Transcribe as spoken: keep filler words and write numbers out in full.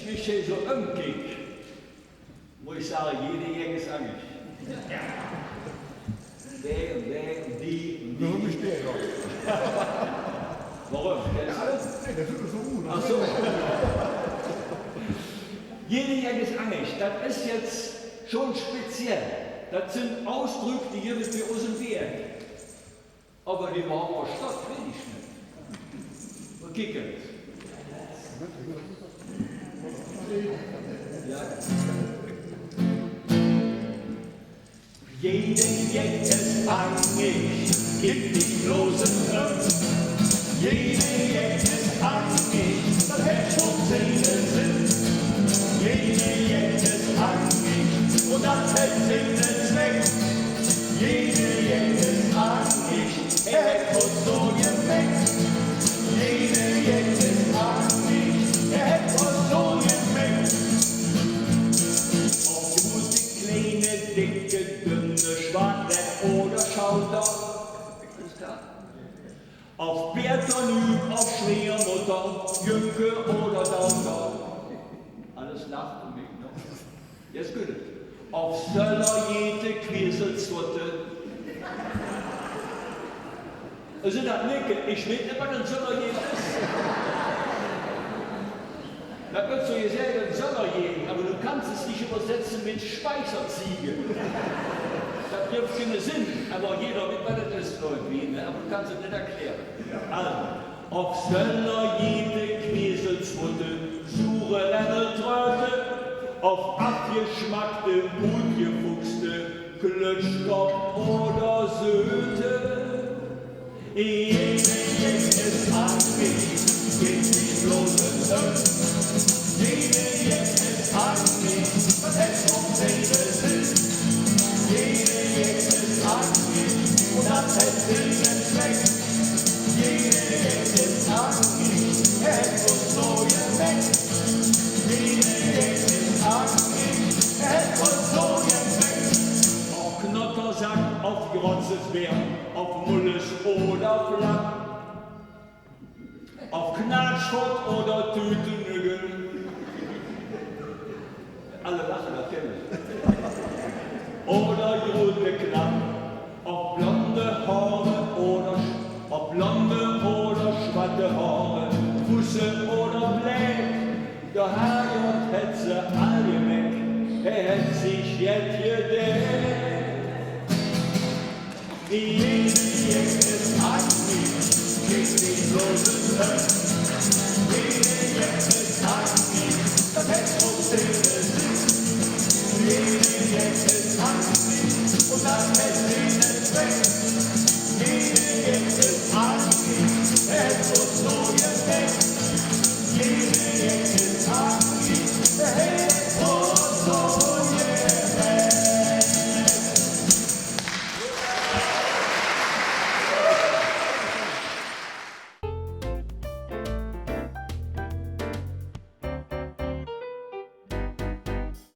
Wie ich hie zo ómkiek, mót ich zage, jede Jekj is angesj. Dee en dee en die en die. Waorum is dee dan? Waorum? Kèns se dat? Nae, dat is ouch zo good. Ach zo. Jede Jekj is angesj. Dat is jetz schon speziell. Dat sin Ausdröck, die jeft et bie us em Bieekj. Ävver wie mer versteit, weet ich nit. Mer kiek ens. Ja. Jede Jekj is angesj, kiek dich bloos ens óm. Jede Jekj is angesj, dat hèt schon sienen Sinn. Jede Jekj is angesj, un dat hèt sienen Zwekj. Jede Jekj is angesj, hee hèt Gott zo jemäkj. Jede Jekj is angesj, hee hèt Gott zo jemäkj. Ov große, kleine, dicke, dünne, schwache oder Schauder. Alles klar. Ov Bäatonyp, ov Schwiegermutter, Jüngke oder Dauter. Alles lacht um mich, ne? Jetzt gut. Ov Söllerjete, Quieselzwotte. Also dat Nicke, ich weet nit, wat en Söllerjete is. Dat weed so jesajt, en Söllerjete, ävver du kanns et nit üvversetze met Speicherziege. Dat jeft kene Senn, ävver jeder weet, wat dat is, irgendwie, ne? Ävver du kanns et nit erkläre. Also, ov Söllerjete, Quieselzwotte, sure Renneltröte, ov avjeschmackte, utjefuchste, Klötschkopp oder Söte. Jede Jekj is angesj, kiek dich bloos ens óm. Jede Jekj is angesj, dat hèt schon sienen Sinn. Jede Jekj is angesj, un dat hèt sienen Zwekj. Jede Jekj is angesj, hee hèt Gott zo jemäkj. Jede Jekj is angesj, hee hèt Gott zo jemäkj. Ov Knottersack, ov Grotzesbär, ov Mullesche oder Flack, ov Knatschfott oder Tütenüggel. Alle lache, dat kenn ich. Oder Jute Klack, ov blonde Hoare oder sch-, ov blonde oder schwatte Hoare, Fusse oder Bläck. Der Herrgodd hät se all jemäkj, hee hät sich jet jedäch.